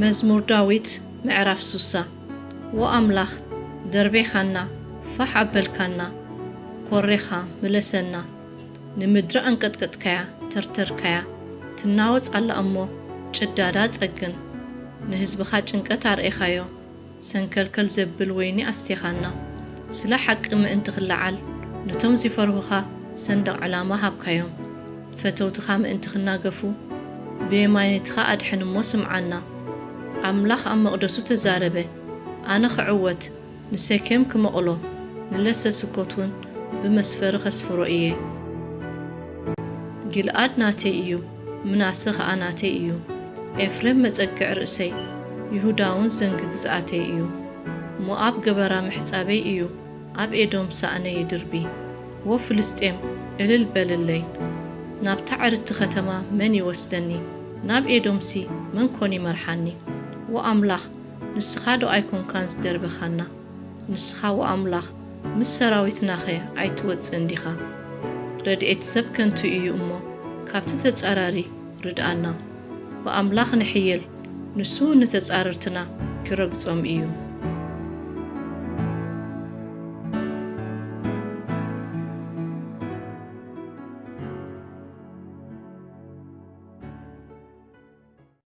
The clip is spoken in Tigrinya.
መዝሙር ዳዊት ምዕራፍ ሱሳ። ዎ ኣምላኽ፣ ደርቤኻና፣ ፋሕ ኣበልካና፣ ኮሬኻ፣ ምለሰና። ንምድሪ ኣንቀጥቅጥካያ፣ ተርተርካያ፣ ትናወጽ ኣላ እሞ፣ ጭዳዳ ጸግን። ንህዝብኻ ጭንቀት ኣርእኻዮ፣ ሰንከልከል ዘብል ወይኒ ኣስቴኻና። ስለ ሓቂ ምእንቲ ክለዓል፣ ነቶም ዚፈርሁኻ ሰንደቕ ዕላማ ሃብካዮም። ፈተውትኻ ምእንቲ ክናገፉ፣ ብየማነይትኻ ኣድሕን እሞ ስምዓና። ኣምላኽ ኣብ መቕደሱ ተዛረበ፣ ኣነ ኽዕወት፣ ንሴኬም ክመቕሎ፣ ንለሰ ስኮት እውን ብመስፈሪ ኸስፍሮ እየ። ጊልኣድ ናተይ እዩ፣ ምናሰ ኸኣ ናተይ እዩ። ኤፍሬም መጸግዕ ርእሰይ፣ ይሁዳ እውን ዘንጊ ግዝኣተይ እዩ። ሞኣብ ገበራ ምሕጻበይ እዩ፣ ኣብ ኤዶም ሳእነይ ይድርቢ። ዎ ፍልስጤም፣ እልል በልለይ። ናብታ ዕርድቲ ኸተማ መን ይወስደኒ? ናብ ኤዶምሲ መን ኮን ይመርሓኒ? ዎ ኣምላኽ፣ ንስኻ ዶ ኣይኮንካን ዝደርበኻና? ንስኻ ዎ ኣምላኽ፣ ምስ ሰራዊትናኸ ኣይትወጽእን ዲኻ? ረድኤት ሰብ ከንቱ እዩ እሞ፣ ካብቲ ተጻራሪ ርድኣና። ብኣምላኽ ንሕየል፣ ንሱ ንተጻረርትና ኪረግጾም እዩ።